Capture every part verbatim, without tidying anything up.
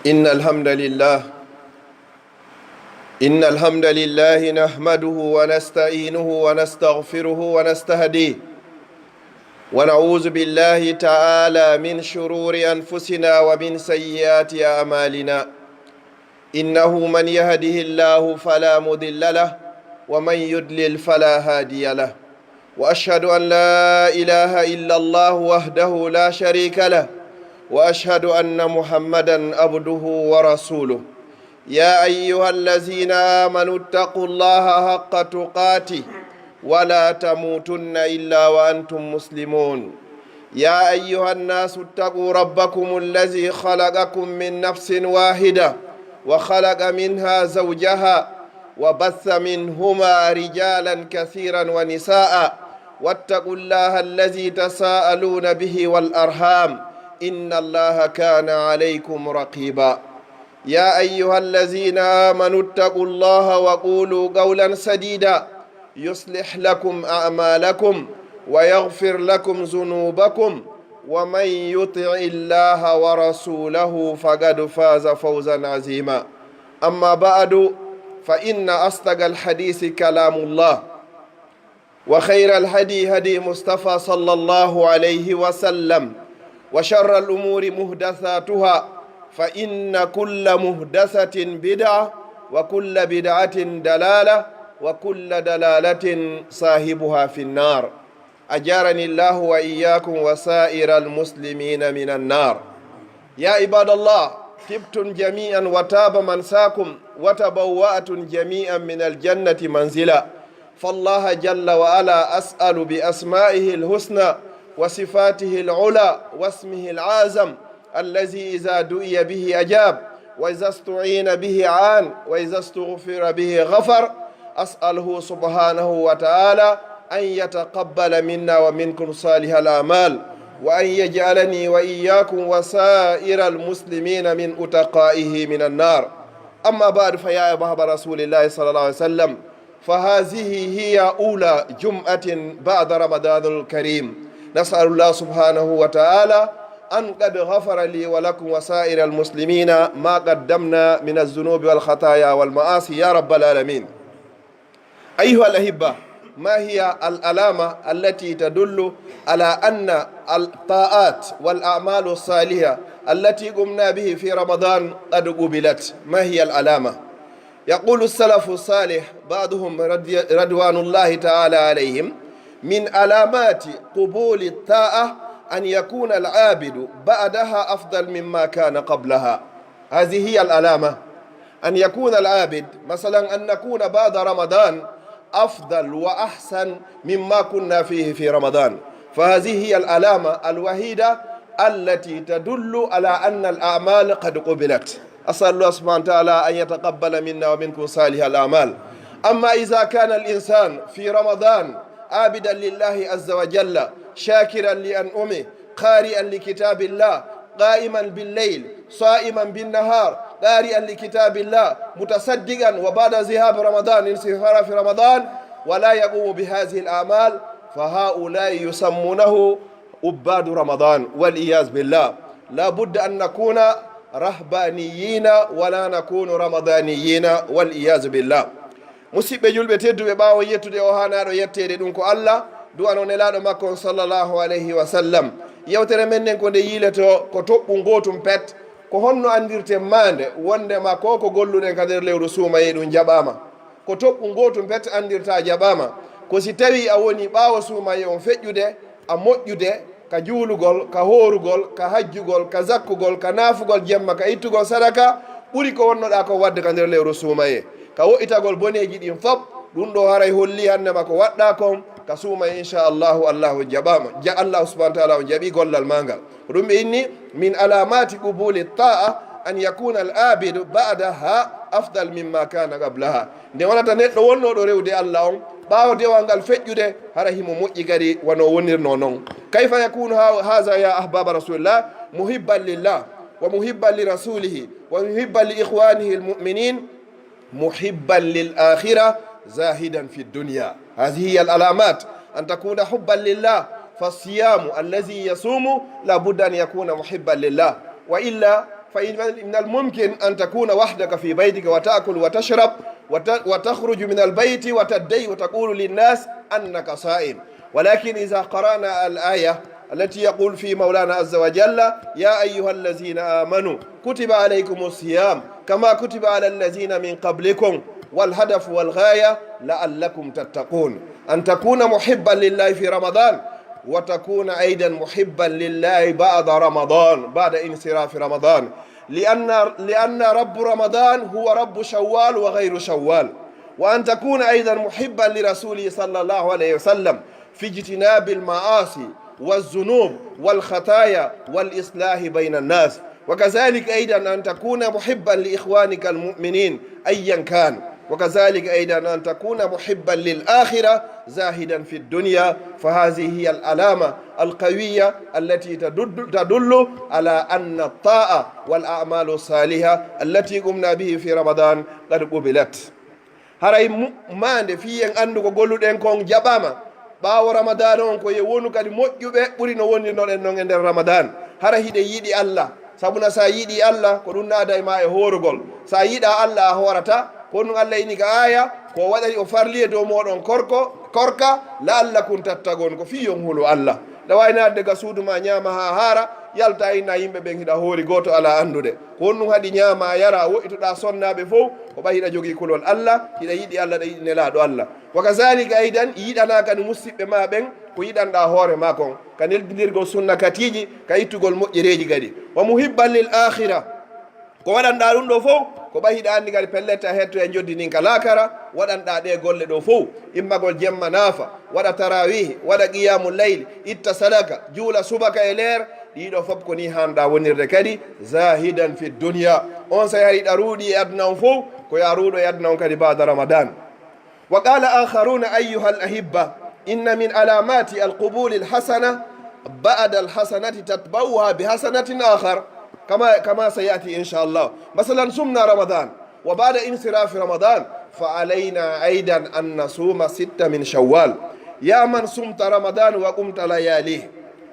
إن الحمد لله إن الحمد لله نحمده ونستعينه ونستغفره ونستهديه، ونعوذ بالله تعالى من شرور أنفسنا ومن سيئات أعمالنا. إنه من يهده الله فلا مضل له، ومن يضلل فلا هادي له. وأشهد أن لا إله إلا الله وحده لا شريك له، وأشهد أن محمدا عبده ورسوله. يا أيها الذين آمنوا اتقوا الله حق تقاته ولا تموتن إلا وأنتم مسلمون. يا أيها الناس اتقوا ربكم الذي خلقكم من نفس واحدة وخلق منها زوجها وبث منهما رجالا كثيرا ونساء واتقوا الله الذي تساءلون به والأرحام إن الله كان عليكم رقيبا. يا أيها الذين آمنوا اتقوا الله وقولوا قولا سديدا يصلح لكم أعمالكم ويغفر لكم ذنوبكم ومن يطع الله ورسوله فقد فاز فوزا عظيما. أما بعد، فإن أصدق الحديث كلام الله، وخير الهدي هدي مصطفى صلى الله عليه وسلم، وشر الأمور محدثاتها، فإن كل محدثة بدعة، وكل بدعة ضلالة، وكل ضلالة صاحبها في النار. أجارني الله وإياكم وسائر المسلمين من النار. يا عباد الله، طبتم جميعا وطاب ممشاكم وتبوأتم جميعا من الجنة منزلا. فالله جل وعلا أسأل بأسمائه الحسنى وصفاته العلى واسمه الأعظم الذي إذا دعي به أجاب، وإذا استعين به أعان، وإذا استغفر به غفر. أسأله سبحانه وتعالى أن يتقبل منا ومنكم صالح الأعمال، وأن يجعلني وإياكم وسائر المسلمين من عتقائه من النار. أما بعد، فيا أصحاب رسول الله صلى الله عليه وسلم، فهذه هي أولى جمعة بعد رمضان الكريم. نسأل الله سبحانه وتعالى أن قد غفر لي ولكم وسائر المسلمين ما قدمنا من الذنوب والخطايا والمعاصي يا رب العالمين. أيها الأحبة، ما هي العلامة التي تدل على أن الطاعات والأعمال الصالحة التي قمنا به في رمضان قد قبلت؟ ما هي العلامة؟ يقول السلف الصالح بعضهم رضي-، رضوان الله تعالى عليهم: من علامات قبول الطاعة أن يكون العابد بعدها أفضل مما كان قبلها. هذه هي العلامة، أن يكون العابد، مثلا، أن نكون بعد رمضان أفضل وأحسن مما كنا فيه في رمضان. فهذه هي العلامة الوحيدة التي تدل على أن الأعمال قد قبلت. أسأل الله سبحانه وتعالى أن يتقبل منا ومنكم صالح الأعمال. أما إذا كان الإنسان في رمضان عابدا لله عز وجل، شاكرا لأنعمه، قارئا لكتاب الله، قائما بالليل، صائما بالنهار، قارئا لكتاب الله، متصدقا، وبعد ذهاب رمضان، انصرافا في رمضان، ولا يقوم بهذه الأعمال، فهؤلاء يسمونه عباد رمضان، والعياذ بالله. لا بد أن نكون رهبانيين ولا نكون رمضانيين، والعياذ بالله. Musiɓɓe julɓe tedduɓe, ɓaawo yettude o haanaaɗo yetteede, ɗum ko Allah, du'ano Nelaaɗo makko on, sallallahu alayhi wa sallam, yewtere men nden ko nde yiiletoo ko toɓɓu ngootum pet. Ko honno anndirten maande wondema ko ko golluɗen ka nder lewru suumayee ɗum jaɓaama? Ko toɓɓu ngootum pet anndirta jaɓaama, ko si tawii a woni ɓaawo suumayee on feƴƴude, a moƴƴude, ka juulugol, ka hoorugol, ka hajjugol, ka zakkugol, ka naafugol jemma, ka ittugol sadaka, ɓuri ko wonnoɗaa kon waɗde ka nder lewru suumayee. Ka wo'itagol boneeji ɗin fof, ɗum ɗoo haray hollii hannde ma ko waɗɗaa kon ka suumayee, insha Allahu, Allahu jaɓaama. Ja-, Allahu subhanahu wa ta'ala on jaɓii gollal maa ngal. Ko ɗum ɓe inni, من علامات قبول الطاعة أن يكون العابد بعدها أفضل مما كان قبلها. Nde wonata neɗɗo wonnooɗo rewde Allah on, ɓaawo dewal ngal feƴƴude, hara himo moƴƴi kadi wano wonirnoo non. كيف يكون ها-، هذا يا أحباب رسول الله؟ محبا لله ومحبا لرسوله ومحبا لإخوانه المؤمنين، محبا للآخرة، زاهدا في الدنيا. هذه هي العلامات، أن تكون حبا لله، فالصيام الذي يصوم لا بد أن يكون محبا لله، وإلا فإن من الممكن أن تكون وحدك في بيتك وتأكل وتشرب وت-، وتخرج من البيت وتدعي وتقول للناس أنك صائم. ولكن إذا قرأنا الآية التي يقول في مولانا عز وجل: يا أيها الذين آمنوا كتب عليكم الصيام كما كتب على الذين من قبلكم، والهدف والغاية لعلكم تتقون، أن تكون محبا لله في رمضان، وتكون أيضا محبا لله بعد رمضان، بعد انصراف رمضان، لأن، لأن رب رمضان هو رب شوال وغير شوال، وأن تكون أيضا محبا لرسوله صلى الله عليه وسلم في اجتناب المعاصي والذنوب والخطايا والإصلاح بين الناس، وكذلك أيضا أن تكون محبا لإخوانك المؤمنين أيا كان، وكذلك أيضا أن تكون محبا للآخرة زاهدا في الدنيا، فهذه هي العلامة القوية التي تدل، تدل على أن الطاعة والأعمال الصالحة التي قمنا به في رمضان قد قبلت. Haray mu-, maande fii en anndu ko golluɗen kon jaɓaama. Ɓaawo Ramadaana on, ko yo wonu kadi moƴƴuɓe ɓuri no wonirnoɗen non e nder Ramadaana. Hara hiɗen yiɗi Alla, sabuna si a yiɗii Alla, ko ɗun naada e maa e hoorugol. Si a yiɗaa Alla, a hoorataa. Ko ɗun Alla inni ka aaya, ko o waɗani o farli e dow mooɗon korko, korka, la'allakum tattaquun, ko fii yo on hulu Alla. Hiɗa waawi naatde ka suudu maa, ɲaama haa haara, yalta inna yimɓe ɓen hiɗa hoori, gooto alaa anndude. Ko honɗun haɗi ɲaamaa, yaraa, woɗɗitoɗaa sonnaaɓe fow? Ko ɓay hiɗa jogii kulol Alla, hiɗa yiɗi Alla, hiɗa yiɗi Nelaaɗo Alla. Wa kazaalika aydan, yiɗanaa kadi musiɓɓe maa ɓen ko yiɗanɗaa hoore maa kon, ka neldindirgol sunna katiiji, ka ittugol moƴƴereeji kadi. Wa muhibban lil aakhira, ko waɗanɗaa ɗun ɗoo fow, ko ɓay hiɗa anndi kadi pellet a hettoyay njoddi ndin ka laakara, waɗanɗaa ɗee golle ɗoo fow, immagol jemma naafa, waɗa taraawiihi, waɗa qiyaamu layli, itta sadaka, juula subaka e leer, ɗii ɗoo fow ko nii haanɗaa wonirde kadi, zaahidan fi dunya. Onsay hari hiɗa ruuɗii e aduna on fow, ko yo a ruuɗo e aduna on kadi ba'da Ramadan. وقال آخرون: أيها الأحبة، إن من علامات القبول الحسنة بعد الحسنة تتبعها بحسنة آخر، كما، كما سيأتي إن شاء الله. مثلا، صمنا رمضان، وبعد انصراف رمضان فعلينا أيضا أن نصوم ست من شوال. يا من صمت رمضان وقمت لياليه،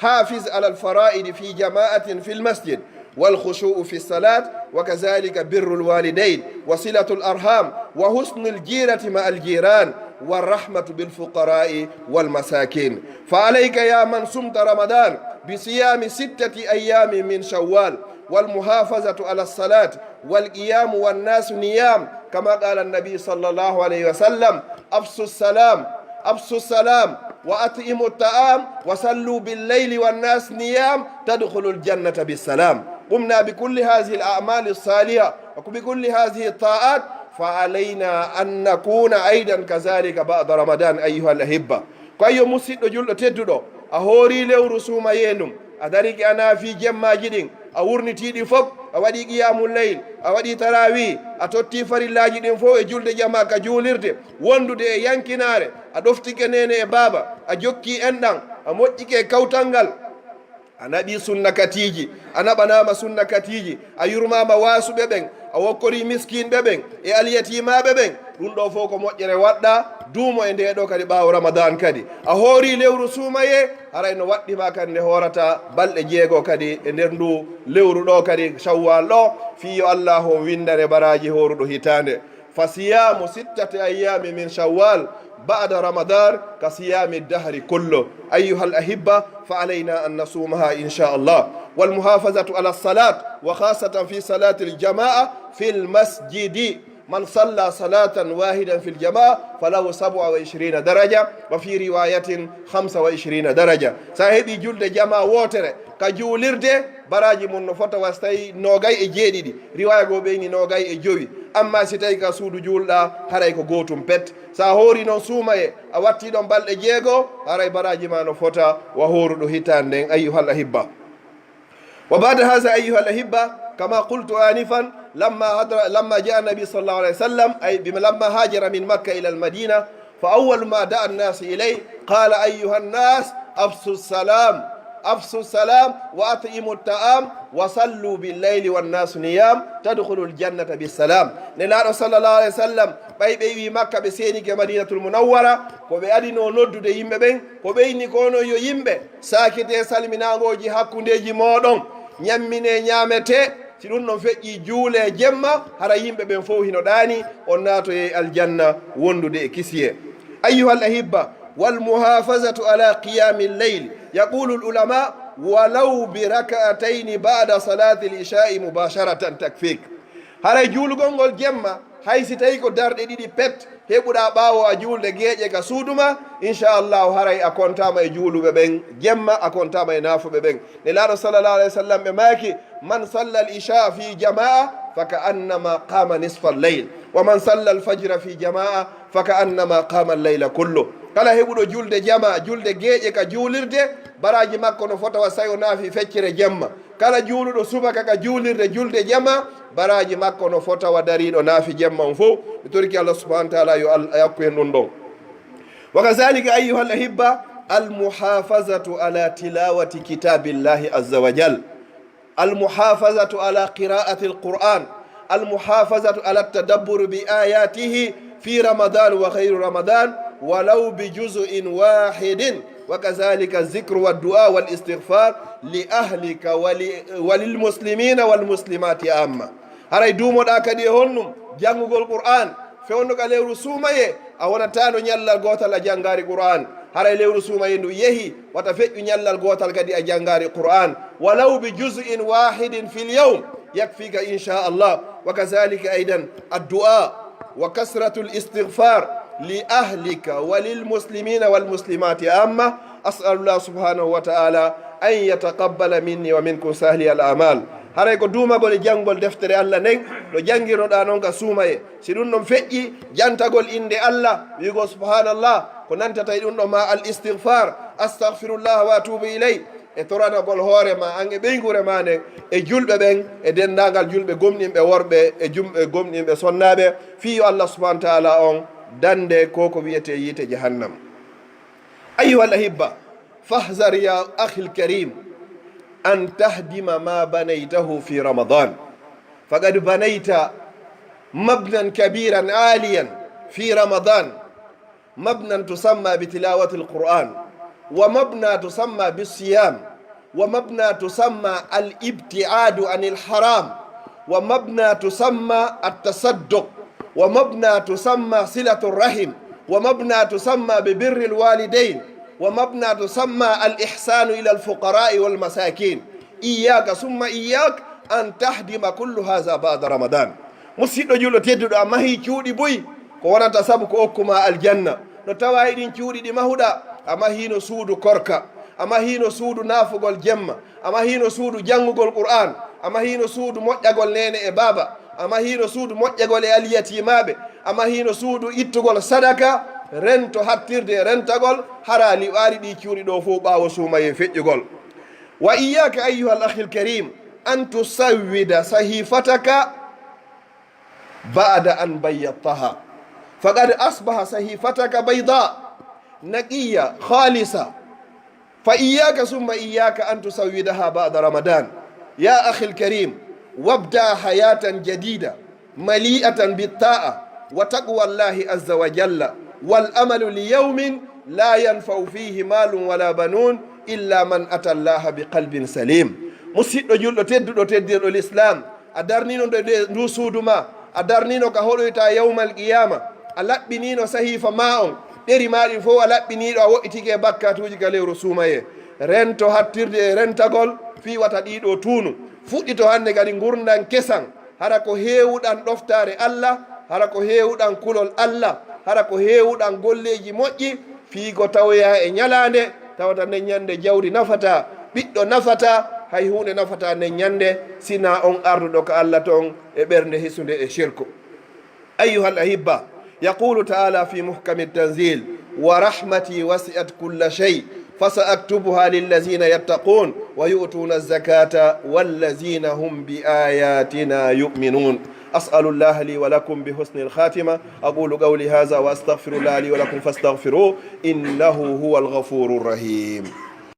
حافظ على الفرائض في جماعة في المسجد، والخشوع في الصلاة، وكذلك بر الوالدين، وصلة الأرحام، وحسن الجيرة مع الجيران، والرحمة بالفقراء والمساكين. فعليك يا من صمت رمضان بصيام ستة أيام من شوال، والمحافظة على الصلاة، والقيام والناس نيام، كما قال النبي صلى الله عليه وسلم: أفشوا السلام، أفشوا السلام، وأطعموا الطعام، وصلوا بالليل والناس نيام، تدخلوا الجنة بالسلام. قمنا بكل هذه الأعمال الصالحة وبكل هذه الطاعات، فعلينا أن نكون أيضا كذلك بعد رمضان، أيها الأحبة. Ko yo musiɗɗo julɗo tedduɗo, a hoorii lewru suumayee ndun, a darike a naafii jemmaaji ɗin, a wurnitii ɗi fow, a waɗii qiyaamul layl, a waɗii taraawih, a tottii farillaaji ɗin fow e julde jamaa ka juulirde, wondude e yankinaare, a ɗoftike neene e baaba, a jokkii enɗan, a moƴƴike e kawtal ngal, a naɓii sunna katiiji, a naɓanaama sunna katiiji, a yurmaama waasuɓe ɓen, a wokkorii miskinɓe ɓen e alyatiimaaɓe ɓen. Ɗun ɗoo fow ko moƴƴere waɗɗaa, duumo e ndee ɗoo kadi ɓaawo Ramadan kadi. A hoorii lewru suumayee, haray no waɗɗii ma kadi nde hoorataa balɗe jeego kadi e nder nduu lewru ɗoo kadi, Shawwal ɗoo, fii yo Allaahu on winndane baraaji hooruɗo hitaande. فصيام ستة أيام من شوال بعد رمضان كصيام الدهر كله. أيها الأحبة، فعلينا أن نصومها إن شاء الله. والمحافظة على الصلاة، وخاصة في صلاة الجماعة في المسجد. من صلى صلاة واحدة في الجماعة فله سبع وعشرين درجة، وفي رواية خمس وعشرين درجة. Si a heɓii julde jamaa wootere ka juulirde, baraaji mun no fota wa si tawii noogay e jeeɗiɗi, riwaaya goo ɓeyni noogay e jowi. Ammaa si tawii ka suudu juulɗaa, haray ko gootun pet. Si a hoorii non suumayee, a wattii ɗon balɗe jeego, haray baraaji maa no fota wa hooruɗo hitaande nden, ayyuhal ahibba. وبعد هذا أيها الأحبة، كما قلت آنفا، لما هاجر، لما جاء النبي صلى الله عليه وسلم، أي بم-، لما هاجر من مكة إلى المدينة، فأول ما دعا الناس إليه قال: أيها الناس، أفشوا السلام، أفشوا السلام وأطعموا الطعام وصلوا بالليل والناس نيام تدخلوا الجنة بالسلام. Nelaaɗo sallallahu alayhi wa sallam, ɓay ɓe iwii Makka, ɓe seenike Madinatul Munawwara, ko ɓe adinoo noddude yimɓe ɓen, ko ɓe inni ko onon yo yimɓe, saakitee salminaangooji hakkundeeji mooɗon, ɲamminee ɲaametee, Si ɗun ɗon feƴƴii, juulee jemma, hara yimɓe ɓen fow hino ɗaanii, on naatoyay aljanna wondude e kisiyee. Ayyuhal ahibba, wal muhafazatu ala qiyamil layl, yaqulu al ulama, walaw bi rak'atayni ba'da salatil isha'i mubasharatan takfik. Haray juulugol ngol jemma, hay si tawii ko darɗe ɗiɗi pet heɓuɗaa ɓaawo a juulde geeƴe ka suudu maa, insha Allahu, haray a kontaama e juuluɓe ɓen jemma, a kontaama e naafuɓe ɓen. Nelaaɗo sallallahu alayhi wa sallam ɓe maaki, man salla al isha fi jamaa fa ka annama qama nisfa al layl, wa man salla al fajra fi jamaa fa ka annama qama al layla kullu. Kala heɓuɗo julde jamaa, julde geeƴe ka juulirde, baraaji makko no fota wa sayo naafi feccere jemma. Kala juuluɗo subaka ka juulirde julde jamaa, baraaji makko no fota wa dariiɗo naafi jemma on fow. Mi torike Allah subhanahu wa ta'ala yo Al-, yakku en ɗun ɗon. Wa kadhalika ayyuhal ahibba, al muhafazatu ala tilawati kitabillahi azza wa jal. Al muhafazatu ala qira'ati al Qur'an. Al muhafazatu ala tadabbur bi ayatihi fi Ramadan wa ghayri Ramadan, walaw bi juz'in wahidin. Wa kadhalika zikru wa du'a wal istighfar li ahlika wa li, wa lil muslimina wal muslimati amma. Haray duumoɗaa kadi e honɗun? Janngugol Qur'an. Fewndo ka lewru suumayee, a wonataano ñallal gootal a janngaari Qur'an. Haray lewru suumayee ndu yehi, wata feƴƴu ñallal gootal kadi a janngaari Qur'an. Walaw bi juz'in wahidin fil yawm yakfika insha Allah. Wa kadhalika aidan addu'a wa kasratul istighfar li ahlika wa lil muslimina wal muslimati amma. As'alullah subhanahu wa ta'ala an yataqabbala minni wa minkum salihal a'mal. Haray ko duumagol e janngol deftere Allah nden, no janngirnoɗaa non ka suumayee. Si ɗun ɗon feƴƴii, jantagol innde Allah, wi'ugol subhanallah, ko nantata e ɗun ɗon maa al istighfar, astaghfirullah wa atubu ilay, e toranagol hoore maa an e ɓeynguure maa nden, e julɓe ɓen, e denndaangal julɓe gomɗinɓe worɓe, e jumɓe gomɗinɓe sonnaaɓe, fii yo Allah subhanahu wa ta'ala on dande ko ko wi'etee yiite jahannam. Ayyuhal ahibba, fahzar ya akhil karim an tahdima ma banaytahu fi Ramadan. Faqad banayta mabnan kabiran aliyan fi Ramadan, mabnan tusamma bi tilawatil Qur'an, wa mabna tusamma bis siyam, ومبنى تسمى الابتعاد عن الحرام، ومبنى تسمى التصدق، ومبنى تسمى صلة الرحم، ومبنى تسمى ببر الوالدين، ومبنى تسمى الإحسان إلى الفقراء والمساكين. إياك ثم إياك أن تهدم كل هذا بعد رمضان. Musiɗɗo julɗo tedduɗo, a mahii cuuɗi buy, ko wonata sabu ko okku maa aljanna. No tawaa e ɗin cuuɗi ɗi mahuɗaa, a mahiino suudu korka, a mahiino suudu naafugol jemma, a mahiino suudu janngugol Qur'aan, a mahiino suudu moƴƴagol neene e baaba, a mahiino suudu moƴƴagol e alyatiimaaɓe, a mahiino suudu ittugol sadaka, rento hattirde e rentagol, hara a liɓaali ɗii cuuɗi ɗoo fow ɓaawo suumayee feƴƴugol. Wa iyyaaka ayyuhal akhil kariim, an tusawwida sahiifataka بعد أن بيضتها، فقد أصبح صحيفتك بيضاء نقية خالصة، فإياك ثم إياك أن تسودها بعد رمضان. يا أخي الكريم، وابدأ حياة جديدة مليئة بالطاعة وتقوى الله عز وجل، والعمل ليوم لا ينفع فيه مال ولا بنون إلا من أتى الله بقلب سليم. Musiɗɗo julɗo tedduɗo teddirɗo Lislaam, a darniino nde, nde, nduu suudu maa, a darniino ka hoɗoytaa yawmal qiyaama, a laɓɓiniino sahiifa maa on, ɗeri maa ɗin fow a laɓɓiniiɗo, a woɗɗitike e bakkaatuuji ka lewru suumayee. Rento hattirde e rentagol fii wata ɗii ɗoo tuunu. Fuɗɗito hannde kadi ngurndan kesan, hara ko heewuɗan ɗoftaare Alla, hara ko heewuɗan kulol Alla, hara ko heewuɗan golleeji moƴƴi, fii ko tawoyaa e ñalaande, tawata nden ñande jawdi nafataa, ɓiɗɗo nafataa, hay huunde nafataa nden ñande, sinaa on arduɗo ka Alla ton e ɓernde hisunde e shirku. أيها الأحبة، يقول تعالى في محكم التنزيل: ورحمتي وسعت كل شيء فسأكتبها للذين يتقون ويؤتون الزكاة والذين هم بآياتنا يؤمنون. أسأل الله لي ولكم بحسن الخاتمة. أقول قولي هذا وأستغفر الله لي ولكم فاستغفروه إنه هو الغفور الرحيم.